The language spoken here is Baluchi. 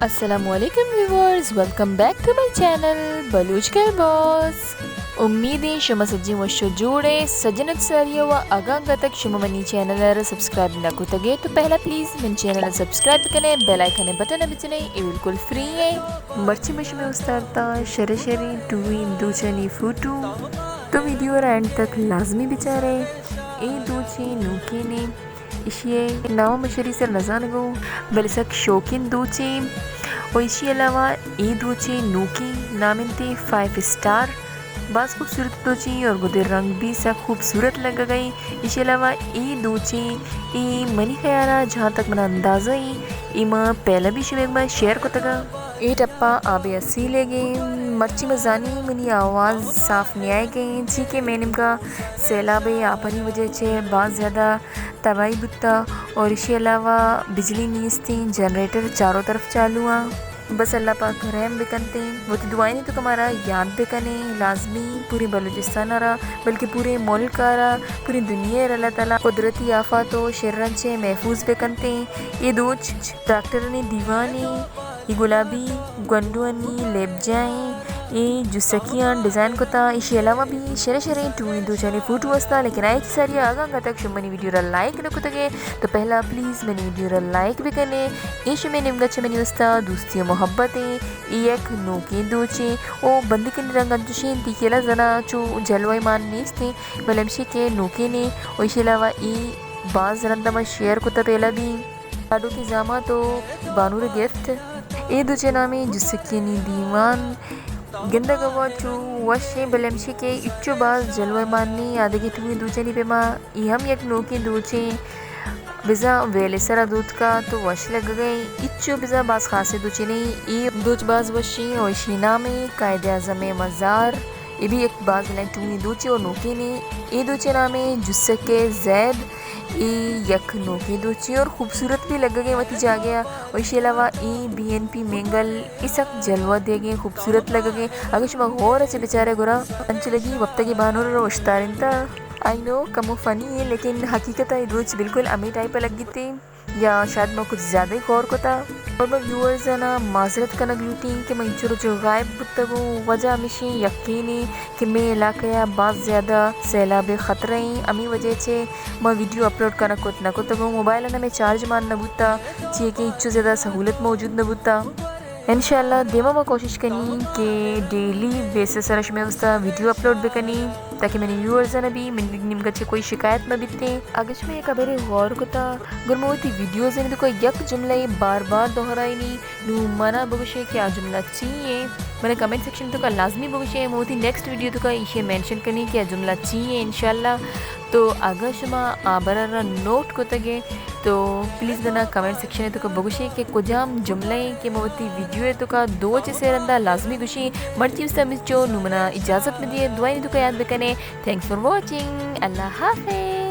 السلام علیکم viewers, welcome back to my channel Baloch girl boss. امیدیں شما سجیں وش و جوڑ ئے۔ سجن ات ساری و اگاں گتک شما منی چینل ءَ سبسکرائب نہ کتگ ئے تو پہلا پلیز منی چینل ءَ سبسکرائب بکن ئے، بیل آئیکن ءِ بٹن ءَ بچن ئے، اے بالکل فری ایں۔ مرچی من شمے استارتا شریں شریں ٹوہیں دوچانی فوٹو، تو ویڈیو ءَ را اینڈ تک لازمی بچار ئے۔ اے دوچیں نوکیں نے، ایشی ءِ نام ءَ من شری سر نزانگوں، بلے سک شوکیں دوچیں۔ و ایشی علاوہ اے دوچیں نوکیں، نام انت فائیو اسٹار، باز خوبصورت دوچیں اور گدے رنگ بھی سک خوبصورت لگگ ئے۔ ایشی علاوہ اے دوچیں، اے منی خیال ءَ جہاں تک منا اندازہ ایں، اے ما پہلا بھی شمے گما شیئر کتگا۔ اے ٹپا آب اصیل ئیگ ایں۔ مرچی مزانی منی آواز صاف نیائگ ایں، چی کہ مئے نیمگا سیلاب ءِ آپانی وجہ چہ باز زیادہ تباہی بوتا اور ایشی علاوہ بجلی نیستیں، جنریٹر چاروں طرف چالو آں۔ بس اللہ پاک رحم بکنتیں، وتی دعائیں توکا مارا یاد بکنے لازمی، پوری بلوچستان ءَ را، بلکہ پورے ملک ءَ را، پوری دنیا ءَ را اللہ تعالی قدرتی آفات و شرن چہ محفوظ بکنتیں۔ اے دوچ ڈاکٹرانی دیوان ایں، اے گلابی گونڈوانی لیبجا ایں، اے جسکیاں ڈیزائن کتا، ایشی علاوہ بھی شریں شریں ٹوہیں دوچانی فوٹو استا، لیکن آئی چہ ساری اگاں گتک شما منی ویڈیو را لائک نہ کتگ ئے تو پہلا پلیز منی ویڈیو را لائک بکن ئے۔ اے شمے نیمگا چہ منی واستا دوستی و محبت ایں۔ اے یک نوکیں دوچیں او بندیکانی رنگ انچوشیں تیکیلا زنا چو جلوہ مان نیستیں، بلے ہمشی کہ نوکیں نے۔ و ایشی علاوہ اے باز رندا ما شیئر کتا پہلا بھی۔ آڈو کی زامات و بانور گفٹ۔ اے دوچے نامیں جسکیانی دیوان۔ گندگ ءَ چو وش ایں، بلے ہمشی کہ اچو باز جلوہ مان نی، آدگہ ٹوہیں دوچانی پیما اے ہم یک نوکیں دوچیں۔ بزاں ویل ءِ سرا دوتکا تو وش لگگ ئے، اچو بزاں باز خاصیں دوچے نی۔ اے دوچ باز وشیں و ایشی نامیں قائد اعظم ءِ مزار۔ اے بھی یک باز لائن ٹوہیں دوچے و نوکیں نے۔ اے دوچے نامیں جسک ءِ زید۔ اے یک نوکیں دوچے اور خوبصورت بھی لگگ ئے وتی جاگہ ءَ۔ و ایشی علاوہ اے بی این پی مینگل، اے سک جلوہ دیگ ئے، خوبصورت لگگ ئے۔ اگہ شما غور ءَ چہ بچارے گڑا انچ لگی وپتگیں بانور ءَ را اوشتارینتا۔ آئی نو کمو فنی ایں، لیکن حقیقت ءَ اے دوچ بالکل ہمے ٹائپ ءَ لگیت ایں۔ یا شاید ما کچھ زیادہ ہی غور کتا۔ اور من ویورز آناں معذرت کنگ لوٹیں کہ من انچو روچ غائب بوتگوں۔ وجہ ہمیشیں یقینی کہ مئے علاقہ ءَ باز زیادہ سیلاب ءِ خطرہ ایں، ہمے وجہ چہ ما ویڈیو اپلوڈ کنگ کت نہ کتگوں۔ موبائل ءَ مئے چارج مان نہ بوتا، چیا کہ انچو زیادہ سہولت موجود نہ بوتا۔ انشاءاللہ دیما ما کوشش کنیں کہ ڈیلی بیسس سرا شمے واسطہ ویڈیو اپلوڈ بکنیں، تاکہ منی ویورز آناں بھی منی نیمگا چہ کوئی شکایت مہ بیتیں۔ اگہ شمے یک ہبرے غور کتا، گڑا من وتی ویڈیوز آنی توکا یک جملہ ءَ بار بار دوہرائینی، نوں منا بگوشے کہ آ جملہ چی ایں۔ منا کمنٹ سیکشن توکا لازمی بگوشے، من وتی نیکسٹ ویڈیو توکا ایشی مینشن کنیں کہ آ جملہ چی ایں انشاءاللہ۔ تو اگہ شما آ ہبرا را نوٹ کتگے، تو پلیز منا کمنٹ سیکشن ءِ توکا بگوشے کہ کجام جملہ ایں کہ من وتی ویڈیو ءِ توکا دو چہ سے رندا لازمی گوشیں۔ مرچی واسطہ ہمینچو، نوں منا اجازت بدیے، دعائیں توکا یاد بکنے۔ تھینکس فار واچنگ، اللہ حافظ۔